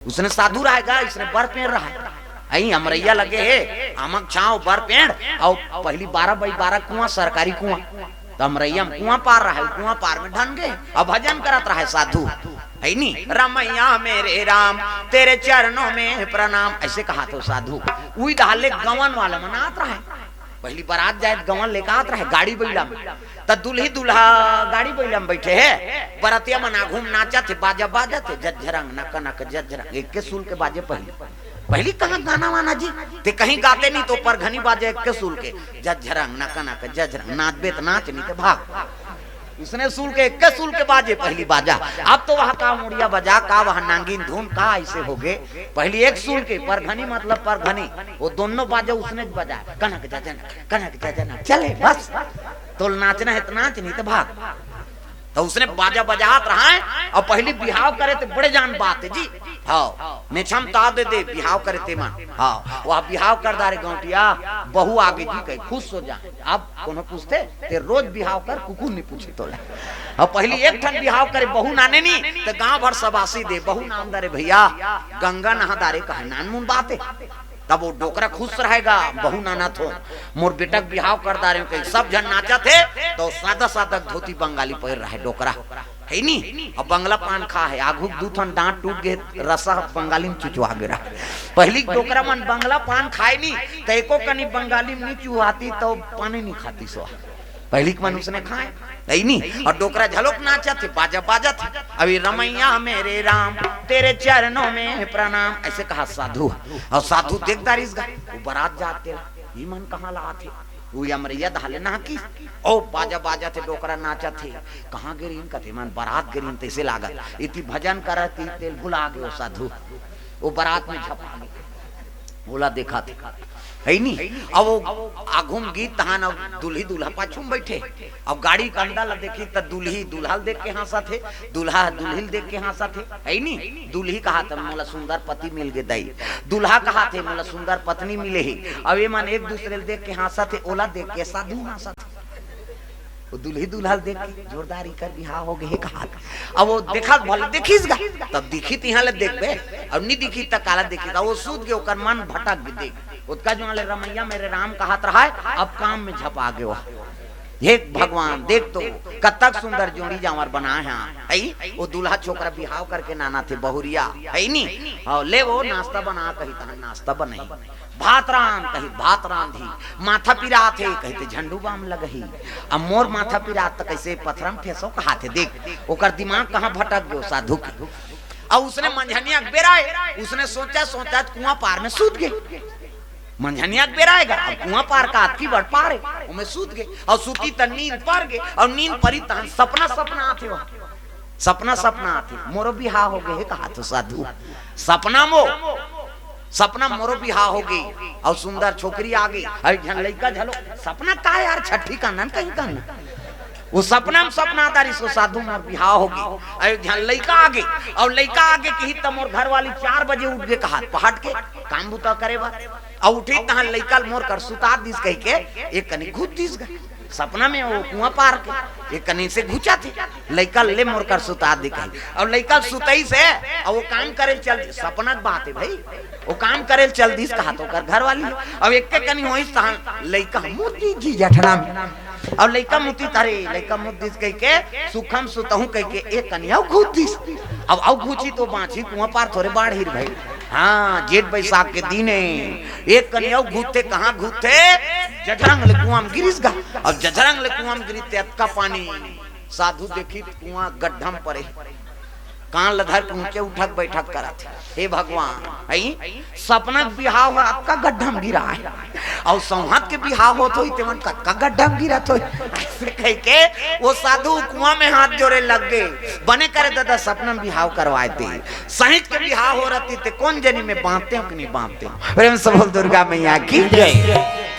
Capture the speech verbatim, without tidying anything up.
उसने साधु रहय गा, इसने बर पेड़ रहय। अई अमरैया लगे हे, आमक छांव, बर पेड़, अउ पहिली बारह बाई बारह कुआं, सरकारी कुआं। त अमरैया म कुआं पार रहय, कुआं पार में ढन गे, अउ भजन करत रहय साधु, हइ नी? रमैया मेरे राम, तेरे चरणों में प्रणाम, अइसे कहत हे साधु। उही डहर ले गवन वाला मन आत रहय, पहिली बरात जाय त गवन लेके आत रहय गाड़ी बइला म। त दुलही दुलहा गाड़ी बइला म बइठे हे, बरतिया मन आघू म नाचत हे, बाजा बाजत हे, झज्झरंग नक नक झज्झरंग, एके सुर के बाजे पहिली। पहिली कहाँ गाना वाना जी, ते कहीं गाते नहीं तो परघनी बाजे एके सुर के, झज्झरंग नक नक झज्झरंग, नाचबे त नाच नहीं ते भाग। उसने सुर के, एके सुर के बाजे पहिली बाजा। अब तो वह का मुड़िया बजा, का वह नांगिन धुन, का अइसे होगे। पहिली एक सुर के परघनी, मतलब परघनी, ओ दोनों बाजा उसने बजाय, कनक झज्झरंग, कनक झज्झरंग, चले बस। तोला नाचना हे त नाच, नहीं ते भाग। त उसने बाजा बजात रहय, अउ पहिली बिहाव करे ते बड़े जान बात हे जी। हव, मेछम ता दे दे, बिहाव करे ते मन। हव, वह बिहाव कर डारे गौंटिया, बहू आगे जी कहे, खुश हो जा। अब कोनो पूछथे, ते रोज बिहाव कर, कुकुर नहीं पूछे तोला। अउ पहिली एक ठन बिहाव करे, बहू नाने नी, त गांव भर सबासी दे, बहू नान डारे भइया, गंगा नहा डारे कहे, नानमुन बात हे। तब ओ डोकरा खुश रहय गा, बहू नानत हों, मोर बेटा के बिहाव कर डारेंव कहि, सब झन नाचत हे, त ओ सादा सादा धोती बंगाली पहिर रहय डोकरा, हइ नी? अउ बंगला पान खाय हे, आघू के दू ठन दांत टूट गे, रसा बंगाली म चुचवा गे रहय। पहिली के डोकरा मन बंगला पान खाय नी, त एको कनी बंगाली म नी चुहातिस, त ओ पाने नी खातिस ओ। पहिली के मन उसने खाय, हइ नी? अउ डोकरा झलोक नाचत हे, बाजा बाजत हे। अभी रमैया मेरे राम, तेरे चरणों में प्रणाम, अइसे कहत साधु। अउ साधु देख डारिस गा, ओ बरात जात हे, ई मन कहाँ ला आत हे? ओ अमरैया डहर ले नहाकिस, ओ बाजा बाजत हे, डोकरा नाचत हे। कहाँ गे रहिन? कथे मन बरात गे रहिन, तइसे लागत। इति भजन करत हे, तेला भुला गे ओ साधु। ओ बरात में झपा गे। ओला देखत हे, हइ नी? अब ओ आघू म गिस तहान, अब दुलही दुलहा पाछू म बइठे। अब गाड़ी के अंदर ला देखिस त दुलही दुलहा ल देख के हाँसत हे, दुलहा ह दुलही ल देख के हाँसत हे, हइ नी? दुलही कहत हे, "मोला सुंदर पति मिल गे दाई।" दुलहा कहत हे, "मोला सुंदर पत्नी मिले हे।" अब ए मन एक दूसरे ल देख के हाँसत हे, ओला देख के साधु हाँसत हे। ओ दुलही दुलहा ल देख के, "जोरदार इकर बिहाव हो गे हे," कहत। अब ओ देखत भले देखिस गा, तब दिखही तिहां ले देखबे, अब नी दिखही त काला देखही, त ओ सूत गे, ओकर मन भटक गे। देख, ओतका जुवार ले रमैया मेरे राम कहत रहय, अब काम में झपा गे ओ। हे भगवान, देख तो, कतक सुंदर जोड़ी जांवर बनाय हंव, हइ? ओ दुलहा छोकरा बिहाव करके नानत हे बहुरिया, हइ नी? अउ ले ओ नास्ता बना कही, तहां नास्ता बनही। भात रांध कही, भात रांधही। माथा पिरात हे कही, ते झंडू बाम लगही। अब मोर माथा पिरात त कइसे पथरा म ठेसों कहत हे, देख, ओकर दिमाग कहाँ भटक गे ओ साधु के। अउ उसने मंझनिया के बेरा हे, उसने सोचत सोचत कुआं पार में सूत गे। मंझनिया के बेरा हे गा, अब कुआं पार का अतकी बड़ पार हे, ओमे सूत गे। अउ सूतिस त नींद पर गे, अउ नींद परिस तहां सपना सपनात हे ओ। सपना सपनात हे, मोरो बिहाव हो गे हे कहत हे साधु। सपना म ओ, सपना म मोरो बिहाव हो गे, अउ सुंदर छोकरी आ गे, अउ एक झन लइका झलोक। सपना का यार, छट्ठी कांदन कहीं कांदन। ओ सपना म सपनात रिहिस ओ साधु, मोर बिहाव हो गे, अउ एक झन लइका आ गे, अउ लइका आ गे कही त मोर घरवाली चार बजे उठ गे कहत, पहट के काम बुता करे बर। अउ उठिस तहां लइका ल मोर कर सुता दिस कहिके एक कनी घुच दिस गा। सपना में ओ कुआं पार के एक कनी से घुचत हे, लइका ल ले मोर कर सुता दे कही। अउ लइका ल सुतइस हे, अउ ओ काम करे ल चल दिस, सपना के बात हे भई, ओ काम करे ल चल दिस कहत ओकर घरवाली। अउ एके कनी होइस तहां लइका मुत दिस जी जठना में। अउ लइका मुतिस, अरे लइका मुत दिस कहिके सुखम सुतहूं कहिके एक कनी अउ घुच दिस। अब अउ घुचही त बांचही, कुआं पार थोरे बाढ़ही भई। हां, जेठ बैसाख के दिन हे, एक कनी अउ घुचथे, कहां घुचथे? जठरंग ले कुआं म गिरिस गा। अउ जठरंग ले कुआं म गिरिस ते अतका पानी, साधु देखिस कुआं गड्ढा म परे। कान ल धर के ऊंचे उठक बैठक करत हे, हे भगवान, हई सपना के बिहाव ह अतका गड्ढा म गिराय हे, अउ सौंहत के बिहाव होत होही, तेमन कतका गड्ढा म गिरत होही। अइसे कहिके ओ साधु कुआं में हाथ जोरे लग गे। बने करे ददा, सपना म बिहाव करवाय दे। सहिंच के बिहाव हो रहतिस ते कोन जनी में बांचतेंव कि नहीं बांचतेंव। प्रेम से बोल दुर्गा मैया की जय।